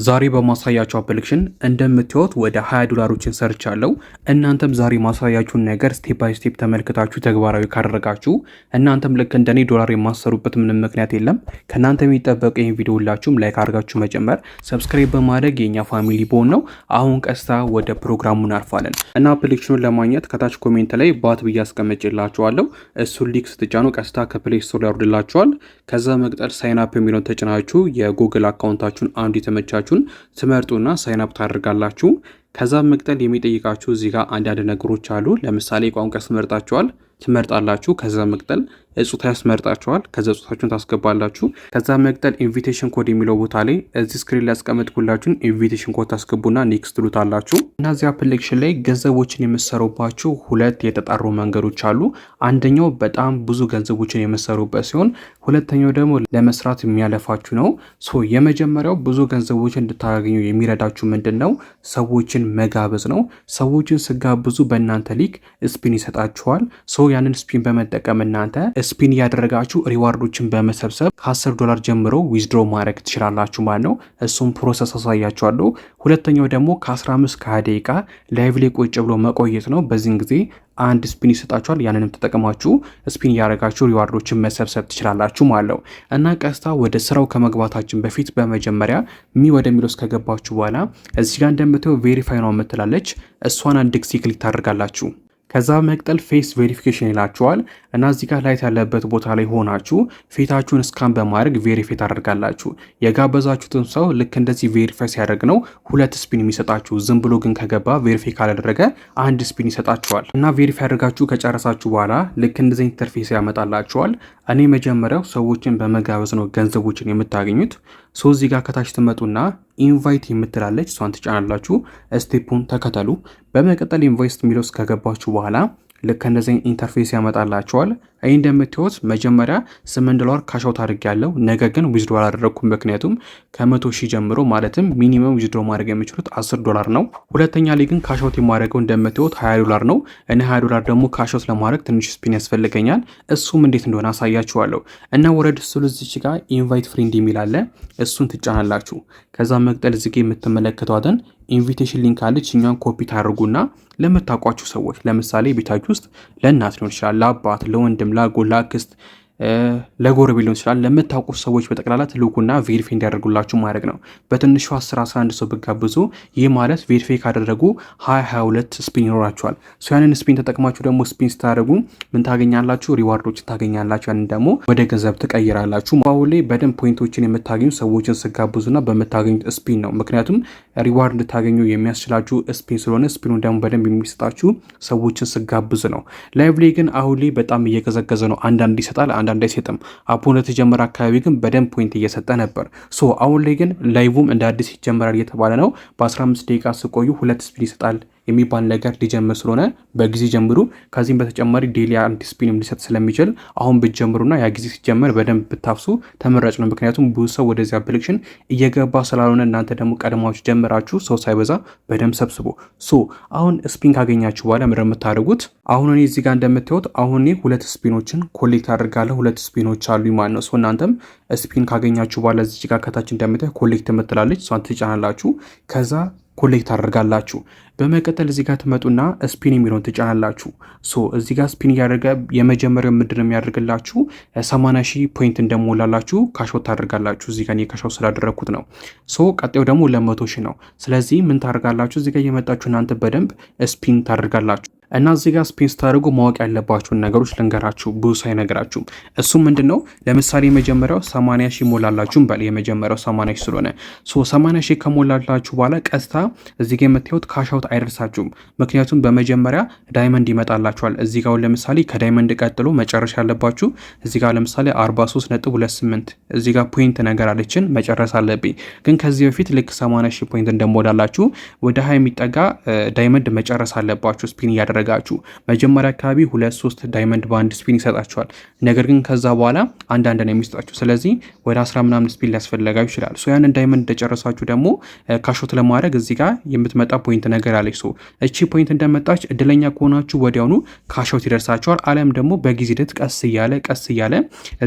ዛሬ በማሳያችሁ application እንደምታዩት ወደ 20 ዶላሮችን ሰርቻለሁ። እናንተም ዛሬ ማሳያችሁን ነገር step by step ተመልክታችሁ ተግባራዊ ካደረጋችሁ እናንተም ልክ እንደኔ ዶላር የማትሰሩበት ምንም ምክንያት የለም። ከእናንተ የሚጠበቀው ይህን ቪዲዮ ሁላችሁም like አድርጋችሁ መጀመር፣ subscribe በማድረግ የኛ family መሆን ነው። አሁን ቀጥታ ወደ ፕሮግራሙ እናልፋለን እና application ኑን ለማግኘት ከታች comment ላይ bot ብዬ አስቀምጬላችኋለሁ። እሱን link ስትጫኑ ቀጥታ ከ Play Store ያወርድላችኋል። ከዛ መቀጠል sign up የሚለውን ተጭናችሁ የ Google account ኣችሁን አንዱ የተመቻችሁን ትመርጡና sign up ታደርጋላችሁ። ከዛ መቀጠል የሚጠይቃችሁ እዚህ ጋር አንዳንድ ነገሮች አሉ። ለምሳሌ ቋንቋ ያስመርጣችኋል፣ ትመርጣላችሁ። ከዛ መቀጠል ጾታ ያስመርጣችኋል። ከዛ ጾታችሁን ታስገባላችሁ። ከዛ መቀጠል invitation code የሚለው ቦታ ላይ እዚህ screen ላይ ያስቀመጥኩላችሁን invitation code ታስገቡና next ትሉታላችሁ። እና እዚህ application ላይ ገንዘቦችን የምትሰሩባቸው ሁለት የተጣሩ መንገዶች አሉ። አንደኛው በጣም ብዙ ገንዘቦችን የምትሰሩበት ሲሆን ሁለተኛው ደግሞ ለመስራት የሚያለፋችሁ ነው። So የመጀመሪያው ብዙ ገንዘቦችን እንድታገኙ የሚረዳችሁ ምንድን ነው? ሰዎችን መጋበዝ ነው። ሰዎችን ስትጋብዙ በእናንተ link spin ይሰጣችኋል። So ያንን spin በመጠቀም እናንተ spin እያደረጋችሁ reward ኦችን በመሰብሰብ ከ10 ዶላር ጀምሮ withdraw ማድረግ ትችላላችሁ ማለት ነው። እሱም process አሳያችኋለሁ። ሁለተኛው ደግሞ ከ15 ከ20 ደቂቃ live ላይ ቁጭ ብሎ መቆየት ነው። በዚህን ጊዜ አንድ spin ይሰጣችኋል። ያንንም ተጠቅማችሁ spin እያደረጋችሁ reward ኦችን መሰብሰብ ትችላላችሁ ማለት ነው። እና ቀጥታ ወደ ስራው ከመግባታችን በፊት በመጀመሪያ me ወደሚለው ውስጥ ከገባችሁ በኋላ እዚህ ጋር እንደምታዩ verify now የምትላለች፣ እሷን አንድ ጊዜ click ታደርጋላችሁ። ከዛ በመቀጠል face verification ይላችኋል እና እዚህ ጋር light ያለበት ቦታ ላይ ሆናችሁ ፊታችሁን scan በማድረግ verify ታደርጋላችሁ። የጋበዛችሁትን ሰው ልክ እንደዚህ verify ሲያደርግ ነው ሁለት spin የሚሰጣችሁ። ዝም ብሎ ግን ከገባ verify ካላደረገ አንድ spin ይሰጣችኋል። እና verify አድርጋችሁ ከጨረሳችሁ በኋላ ልክ እንደዚህ interface ያመጣላችኋል። እኔ መጀመሪያው ሰዎችን በመጋበዝ ነው ገንዘቦችን የምታገኙት። So እዚህ ጋር ከታች ትመጡና invite የምትላለች፣ እሷን ትጫናላችሁ። Step ኡን ተከተሉ። በመቀጠል invite የሚለው ውስጥ ከገባችሁ በኋላ ልክ እንደዚህ interface ያመጣላችኋል። ይህ እንደምታዩት መጀመሪያ 8 ዶላር cash out አድርጌያለሁ። ነገር ግን withdraw አላደረግኩም። ምክንያቱም ከ100,000 ጀምሮ ማለትም minimum withdraw ማድረግ የሚችሉት 10 ዶላር ነው። ሁለተኛ ላይ ግን cash out የማደርገው እንደምታዩት 20 ዶላር ነው። እና 20 ዶላር ደግሞ cash out ለማድረግ ትንሽ spin ያስፈልገኛል። እሱም እንዴት እንደሆነ አሳያችኋለሁ። እና ወረድ ስትሉ እዚች ጋር invite friend የሚል አለ። እሱን ትጫናላችሁ። ከዛ መቀጠል እዚህ ጋ የምትመለከቷትን invitation link አለች። እኛን ኮፒ ታደርጉና ለምታውቋቸው ሰዎች፣ ለምሳሌ ቤታችሁ ውስጥ ለእናት ሊሆን ይችላል፣ ለአባት፣ ለወንድም፣ ለአጎት፣ ለአክስት፣ ለጎረቤት ሊሆን ይችላል። ለምታውቁት ሰዎች በጠቅላላ ትልኩና verify እንዲያደርጉላችሁ ማድረግ ነው። በትንሹ 10 11 ሰው ብትጋብዙ ይህ ማለት verify ካደረጉ 20 22 spin ይኖራችኋል። So ያንን spin ተጠቅማችሁ ደግሞ spin ስታደርጉ ምን ታገኛላችሁ? Reward ኦችን ታገኛላችሁ። ያንን ደግሞ ወደ ገንዘብ ትቀይራላችሁ። አሁን ላይ በደንብ point ኦችን የምታገኙ ሰዎችን ስትጋብዙና በምታገኙት spin ነው። ምክንያቱም reward እንድታገኙ የሚያስችላችሁ spin ስለሆነ spin ኑን ደግሞ በደንብ የሚሰጣችሁ ሰዎችን ስትጋብዙ ነው። Live ላይ ግን አሁን ላይ በጣም እየቀዘቀዘ ነው። አንዳንድ ይሰጣል፣ አንዳንድ አይሰጥም። App ኡ እንደተጀመረ አካባቢ ግን በደንብ point እየሰጠ ነበር። So አሁን ላይ ግን live ም እንደ አዲስ ይጀመራል እየተባለ ነው። በ15 ደቂቃ ስትቆዩ ሁለት spin ይሰጣል የሚባል ነገር ሊጀምር ስለሆነ በጊዜ ጀምሩ። ከዚህም በተጨማሪ daily አንድ spin ም ሊሰጥ ስለሚችል አሁን ብትጀምሩና ያ ጊዜ ሲጀመር በደንብ ብታፍሱ ተመራጭ ነው። ምክንያቱም ብዙ ሰው ወደዚህ application እየገባ ስላልሆነ እናንተ ደግሞ ቀድማችሁ ጀምራችሁ ሰው ሳይበዛ በደንብ ሰብስቡ። So አሁን spin ካገኛችሁ በኋላ ምንድን ነው የምታደርጉት? አሁን እኔ እዚህ ጋር እንደምታዩት አሁን እኔ ሁለት spin ኦችን collect አድርጋለሁ። ሁለት spin ኦች አሉ ማለት ነው። So እናንተም spin ካገኛችሁ በኋላ እዚህ ጋር ከታች እንደምታዩት collect የምትላለች፣ እሷን ትጫናላችሁ። ከዛ collect ታደርጋላችሁ። በመቀጠል እዚህ ጋር ትመጡና spin የሚለውን ትጫናላችሁ። So እዚህ ጋር spin እያደረገ የመጀመሪያው ምንድን ነው የሚያደርግላችሁ? 80,000 point እንደሞላላችሁ cash out ታደርጋላችሁ። እዚህ ጋር cash out ስላደረግኩት ነው። So ቀጣዩ ደግሞ ለ100,000 ነው። ስለዚህ ምን ታደርጋላችሁ? እዚህ ጋር እየመጣችሁ እናንተ በደንብ spin ታደርጋላችሁ። እና እዚህ ጋር spin ስታደርጉ ማወቅ ያለባችሁን ነገሮች ልንገራችሁ፣ ብዙ ሳይነግራችሁም። እሱም ምንድን ነው? ለምሳሌ የመጀመሪያው 80 ሺህ ሞላላችሁ እንበል። የመጀመሪያው 80 ሺህ ስለሆነ፣ so 80 ሺህ ከሞላላችሁ በኋላ ቀጥታ እዚህ ጋር የምታዩት cash out አይደርሳችሁም። ምክንያቱም በመጀመሪያ diamond ይመጣላችኋል። እዚህ ጋር ለምሳሌ ከ diamond ቀጥሎ መጨረሻ ያለባችሁ እዚህ ጋር ለምሳሌ 43.28 እዚህ ጋር point ነገር አለችን፣ መጨረስ አለብኝ። ግን ከዚህ በፊት ልክ 80 ሺህ point እንደሞላላችሁ ወደ 20 የሚጠጋ diamond መጨረስ አለባችሁ spin እያደረጋችሁ። እያደረጋችሁ መጀመሪያ አካባቢ ሁለት ሶስት diamond በአንድ spin ይሰጣችኋል። ነገር ግን ከዛ በኋላ አንዳንድ ነው የሚሰጣችሁ። ስለዚህ ወደ 10 ምናምን spin ሊያስፈልጋችሁ ይችላል። So ያንን diamond እንደጨረሳችሁ ደግሞ cash out ለማድረግ እዚህ ጋር የምትመጣ point ነገር አለች። So እቺ point እንደመጣች እድለኛ ከሆናችሁ ወዲያውኑ cash out ይደርሳችኋል። አሊያም ደግሞ በጊዜ ሂደት ቀስ እያለ ቀስ እያለ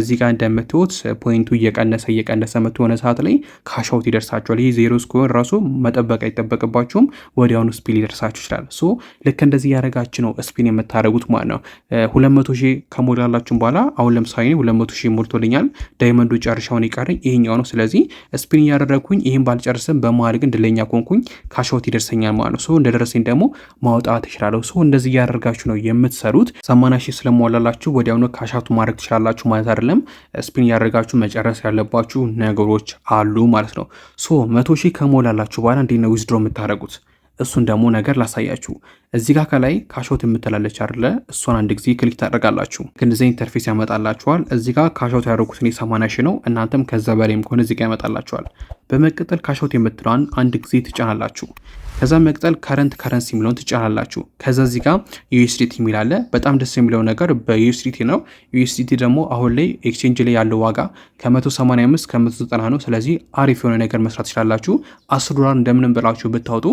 እዚህ ጋር እንደምታዩት point ኡ እየቀነሰ እየቀነሰ መቶ የሆነ ሰዓት ላይ cash out ይደርሳችኋል። ይህ ዜሮ እስኪሆን ራሱ መጠበቅ አይጠበቅባችሁም። ወዲያውኑ spin ሊደርሳችሁ ይችላል። So ልክ እንደዚህ እያደረጋችሁ ነው spin የምታደርጉት ማለት ነው። 200,000 ከሞላላችሁ በኋላ፣ አሁን ለምሳሌ 200,000 ሞልቶልኛል። Diamond ኡ ጨርሻውን ይቀረኝ ይሄኛው ነው። ስለዚህ spin እያደረግኩኝ ይህን ባልጨርስም በመሀል ግን እድለኛ ከሆንኩኝ cash out ይደርሰኛል ማለት ነው። So እንደደረሰኝ ደግሞ ማውጣት እችላለሁ። So እንደዚህ እያደረጋችሁ ነው የምትሰሩት። 80,000 ስለሞላላችሁ ወዲያውኑ cash out ማድረግ ትችላላችሁ ማለት አይደለም። Spin እያደረጋችሁ መጨረስ ያለባችሁ ነገሮች አሉ ማለት ነው። So 100,000 ከሞላላችሁ በኋላ እንዴት ነው withdraw የምታደርጉት? እሱን ደግሞ ነገር ላሳያችሁ። እዚህ ጋር ከላይ cash out የምትል አለች አይደለ? እሷን አንድ ጊዜ click ታደርጋላችሁ። እንደዚህ interface ያመጣላችኋል። እዚህ ጋር cash out ያደረኩት እኔ 80,000 ነው። እናንተም ከዛ በላይም ከሆነ እዚህ ጋር ያመጣላችኋል። በመቀጠል cash out የምትለዋን አንድ ጊዜ ትጫናላችሁ። ከዛ መቀጠል current currency የሚለውን ትጫናላችሁ። ከዛ እዚህ ጋር USDT የሚል አለ። በጣም ደስ የሚለው ነገር በ USDT ነው። USDT ደግሞ አሁን ላይ exchange ላይ ያለው ዋጋ ከ185 ከ190 ነው። ስለዚህ አሪፍ የሆነ ነገር መስራት ትችላላችሁ። 10 ዶላር እንደምንም ብላችሁ ብታወጡ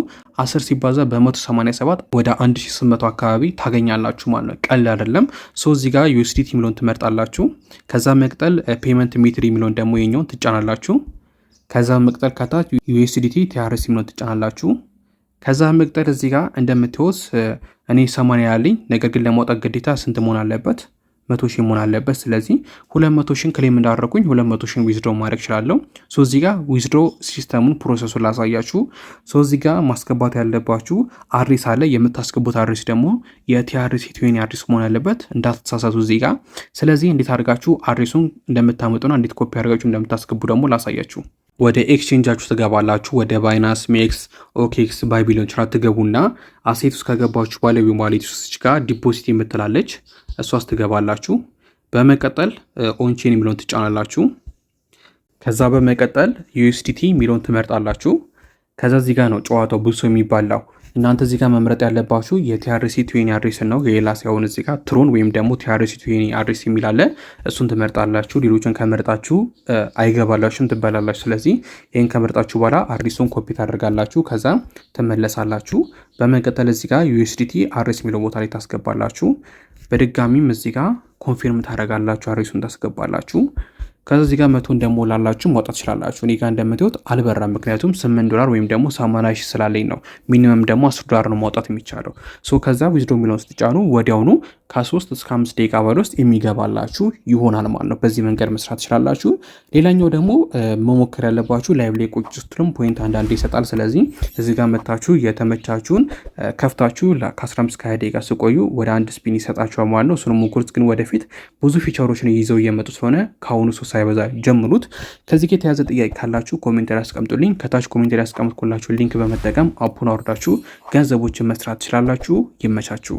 10 ሲባዛ በ187 ወደ 1800 አካባቢ ታገኛላችሁ ማለት ነው። ቀላል አይደለም። So እዚህ ጋር USDT የሚለውን ትመርጣላችሁ። ከዛ መቀጠል payment method የሚለውን ደግሞ የኛውን ትጫናላችሁ። ከዛ መቀጠል ከታች USDT TRC የሚለውን ትጫናላችሁ። ከዛ መቀጠል እዚህ ጋር እንደምታዩት እኔ 80 ያለኝ፣ ነገር ግን ለማውጣት ግዴታ ስንት መሆን አለበት? 100,000 መሆን አለበት። ስለዚህ 200,000ን claim እንዳደረኩኝ 200,000ን withdraw ማድረግ እችላለሁ። So እዚህ ጋር withdraw system ኡን process ኡን ላሳያችሁ። So እዚህ ጋር ማስገባት ያለባችሁ address አለ። የምታስገቡት address ደግሞ የ TRC20 address መሆን ያለበት፣ እንዳትሳሳቱ እዚህ ጋር። ስለዚህ እንዴት አድርጋችሁ address ኡን እንደምታመጡና እንዴት ኮፒ አድርጋችሁ እንደምታስገቡ ደግሞ ላሳያችሁ። ወደ exchange ኣችሁ ትገባላችሁ። ወደ Binance፣ MEXC፣ OKX፣ Bybit ሊሆን ይችላል። ትገቡና asset ውስጥ ከገባችሁ በኋላ wallet ውስጥ ጋር deposit የምትል አለች፣ እሷ ውስጥ ትገባላችሁ። በመቀጠል on-chain የሚለውን ትጫናላችሁ። ከዛ በመቀጠል USDT የሚለውን ትመርጣላችሁ። ከዛ እዚህ ጋር ነው ጨዋታው ብዙ ሰው የሚባላው። እናንተ እዚህ ጋር መምረጥ ያለባችሁ የ TRC20 address ነው። የሌላ ሳይሆን እዚህ ጋር Tron ወይም ደግሞ TRC20 address የሚል አለ። እሱን ትመርጣላችሁ። ሌሎችን ከመርጣችሁ አይገባላችሁም፣ ትበላላችሁ። ስለዚህ ይህን ከመርጣችሁ በኋላ address ኡን copy ታደርጋላችሁ። ከዛ ትመለሳላችሁ። በመቀጠል እዚህ ጋር USDT address የሚለው ቦታ ላይ ታስገባላችሁ። በድጋሚም እዚህ ጋር confirm ታደርጋላችሁ፣ address ኡን ታስገባላችሁ። ከዛ እዚህ ጋር 100 እንደሞላላችሁ ማውጣት ትችላላችሁ። እኔ ጋር እንደምታዩት አልበራም፣ ምክንያቱም 8 ዶላር ወይም ደግሞ 80,000 ስላለኝ ነው። Minimum ደግሞ 10 ዶላር ነው ማውጣት የሚቻለው። So ከዛ withdraw የሚለውን ስትጫኑ ወዲያውኑ ከ3 እስከ 5 ደቂቃ ባለ ውስጥ የሚገባላችሁ ይሆናል ማለት ነው። በዚህ መንገድ መስራት ትችላላችሁ። ሌላኛው ደግሞ መሞከር ያለባችሁ live ላይ ቁጭ ስትሉም point አንዳንዴ ይሰጣል። ስለዚህ እዚህ ጋር መታችሁ የተመቻችሁን ከፍታችሁ ከ15 ከ20 ደቂቃ ስቆዩ ወደ አንድ spin ይሰጣችኋል ማለት ነው። እሱን ሞክሩት። ግን ወደፊት ብዙ feature ኦችን ይዘው እየመጡ ስለሆነ ከአሁኑ ሰው ሳይበዛ ጀምሩት። ከዚህ ጋር የተያዘ ጥያቄ ካላችሁ comment ላይ አስቀምጡልኝ። ከታች comment ላይ ያስቀምጥኩላችሁ link በመጠቀም app ኡን አውርዳችሁ ገንዘቦችን መስራት ትችላላችሁ። ይመቻችሁ።